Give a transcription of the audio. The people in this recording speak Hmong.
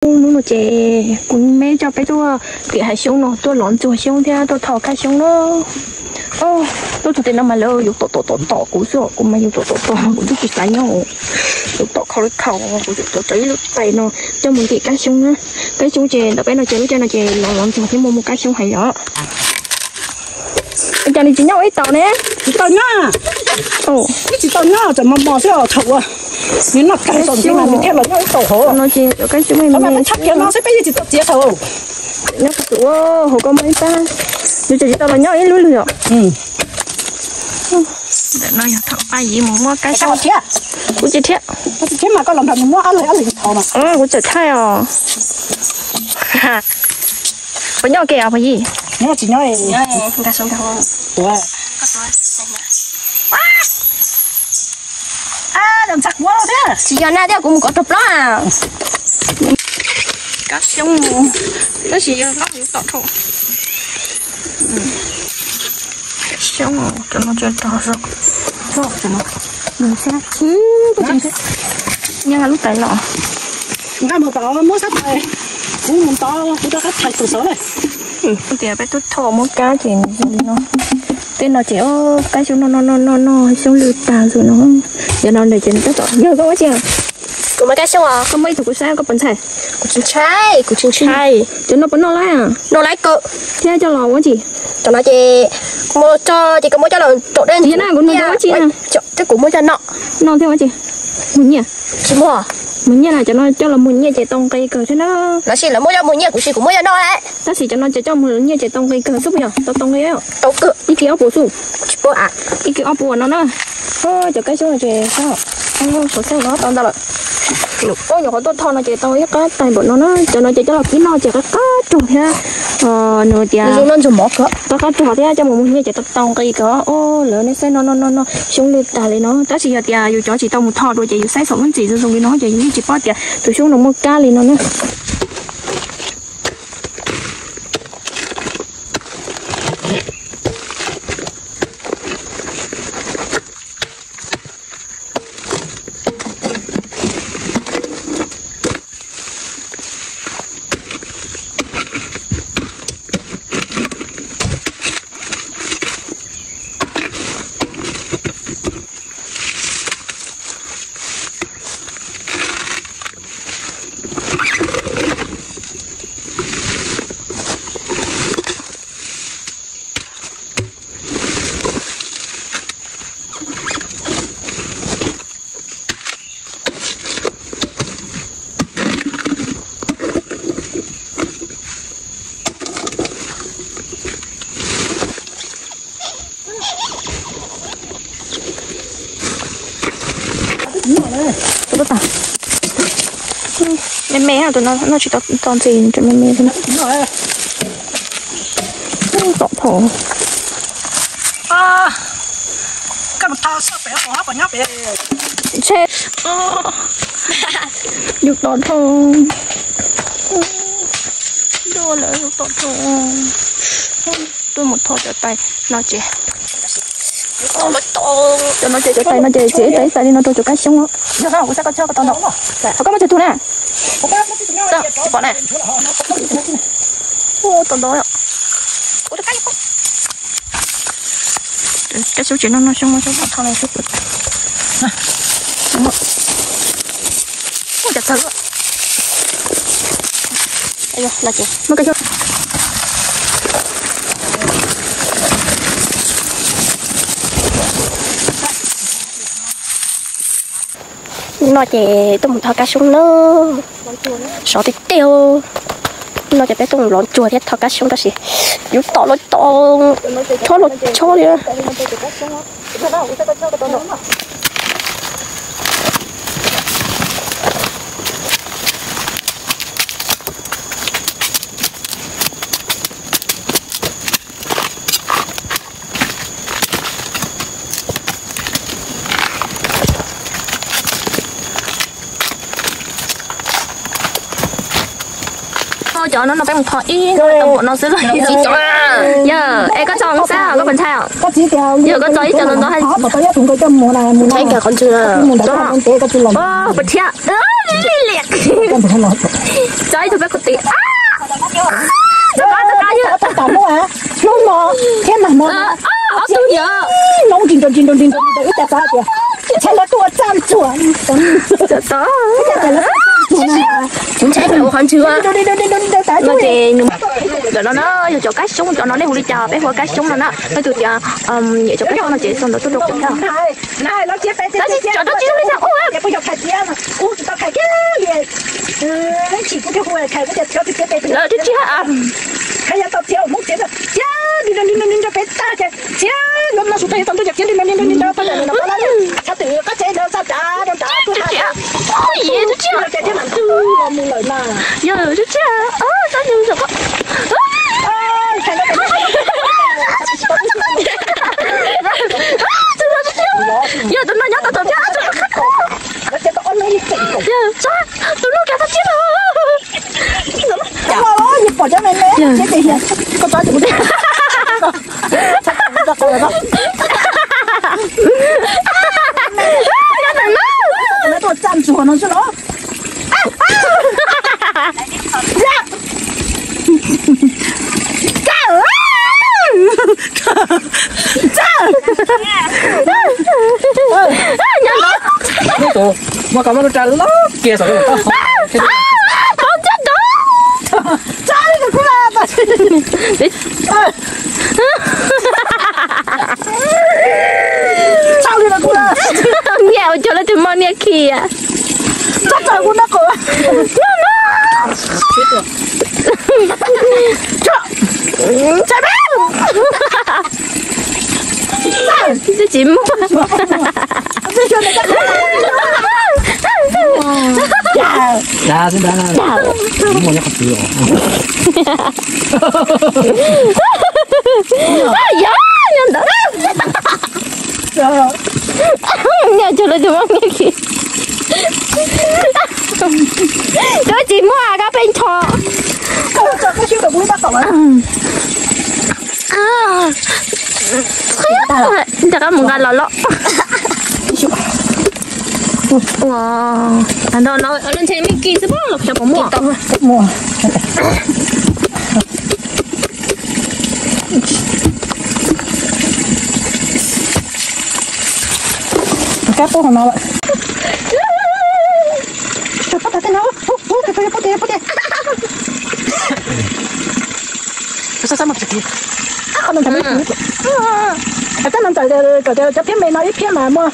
Hnub no ces kuv me coj peb tuaj tim hav xyoob no tuaj lov ntxuag xyoob thiab tuaj tho kab xyoob na. Tuaj txog tim no mas lawv yuav tom tom tom tom kuv xwb, kuv mas yuav tom tom tom kuv twb tsis xav nyob. Yuav tom khau li khau, kuv yuav tom ib lub tais no coj mus ntim kab xyoob na. Kab xyoob ces ntawm peb no ces lub caij no ces lov lov ntxuag thiab muaj muaj kab xyoob heev os. Cas nws tsis nyob ua ib taus ne? Tsis tau nyob. Ib tsis tau nyob, tseem mos mos xwb os, thaum uas nws noj kawg tau ntxiv mas nws thiaj los nyob ib taus hauv no ces kab xyoob me me tshaj kiag no xwb, peb yeej tsis tau txiav thaum nyob tus hauv ko muaj ib pab, nws tseem tsis tau los nyob ib lub lwg os. Ntawm no yog thaum pab yim mus muab kab xyoob. Kuv tsis thiab. Kuv tsis thiab mas koj los nrog nws muab ob leeg ob leeg thov mas. Kuv txawm thaij os. Puas nyob ua ke os pog Yim? Nyob tsis nyob. Tsis yog na thiab, kuv mus kov rau plaub. Kab xyoob mus, tab sis yog hlob yuav tom dhau. Xyoob cov no tseem rog zog. Nyob lub tais los. Nqa mus tom muab sab tais, kuv mus tod kuv rov qab thaij tus xov lawm. Tias peb twb tho muab kab ces nws zoo li no. Tej no ces kab xyoob no no no no no xyoob lwj tag xwb no. Yog no ces nws tab tom yog koj ua tsi? Kuv muaj kab xyoob os. Koj muaj ib tug kuv saib koj puas ntxhais? Kuv tsis ntshai, kuv tsis ntshai. Cov no puas noj laib? Noj laib kawg. Thiab coj los ua tsi? Cov no ces kuv muab coj los rau dej. Yog na, kuv nug ua tsi na? Kuv muab coj noj. Noj thiab ua tsi? Muag nyiaj. Tsis muag. Muag nyiaj na, cov no coj los muag nyiaj ces tau nqi kawg thiab na. Lawv sis lawv muab coj muag nyiaj, kuv sis kuv muab coj noj. Tab sis cov no ces coj muag nyiaj ces tau nqi kawg xwb puas yog? Tau tau nqi. Ib kis ob puas xwb. Tsis paub. Ib kis ob puas no na. Cov kab xyoob no ces sab, sab xyoob no tau ntau lawm. Ub, nyuam qhuav tuaj tho no ces tau ib qab tais npaum no na. Cov no ces coj los kib noj ces qab qab rog thiab. Nws tias qab qab rog thiab coj mus muag nyiaj ces tau nqi kawg. Lawv nej saib no no no no xyoob lwj tag li no. Tab sis yog tias yus cov tsis tau mus tho dua ces yus saib saum lub ntxim zoo zoo li no ces yus yeej tsis paub tias tus xyoob no muaj kab li no na. Me me, tus no noj tsis tau ntxim, me me li. Tom dhau. Ntshe yus tom dhau. Dua lawm yus tom dhau. Tuaj mus tho cov tais no ces, cov no ces cov tais no ces txiav ib tais ib tais li no rau cov kab xyoob. Koj muaj tsawg tug na? Tsis pom na. Ua tau ntau. Kab xyoob tsis no no xyoob no xyoob tho no xyoob. Ua cas tawg. No ces tuaj mus tho kab xyoob na. Sov tiag tiag. No ces peb tuaj mus lov ntsuag thiab tho kab xyoob tab sis yus tom los tom, chob los chob li. Cov no no peb mus tho ib tau npaum no xwb los. Yog, es koj tso xab koj puas ntshai os? Yog koj tso ib co ntau ntau. Ntshai kawg qhov ntswg. Puas thiab? Li liam. Tso ib tug peb qhov tid. Tau tas hnub no thiab nag hmo no, ob tug yom, noo nrig nroo nrig nroo nrig nroo, ib co xav tias txhaj lawv tuaj txaj ntsuag. Ua qhov ntswg no ces cov no na yog cov kab xyoob, cov no nej hu li cas, peb hu ua kab xyoob no na. Leej twg tias nyiam cov kab xyoob no ces sau ntawv tuaj rau kuv thiab. Cov dab tsi zoo li cas ua? Lawv twb tsis haj. Yog twb tsis haj. Yog twb tsis haj. Txhob nyuag zom ko. Yog tus no nyob tau tom thiab. Yog tus no kav tau thiab los. Pom cov me me thiab ces koj tso ces kuv tuaj txaj ntsuag no xwb los. Muab koj muab lub rab loj kiag saum koj. Nyiam ua cuag leej twg muaj niag khi. Twb tsis muaj. Yog nyob ntawd. Nyiam cuag leej twg muaj niag khi. Twb tsis muaj kab peb ncho. Rov qab mus nqa los los. Ua, no no ntshe me kis xwb pob, xyov puas muaj. Kab pub hauv no lawm. Qhov no ntawm, cov phiab me no ib phiab mas muaj.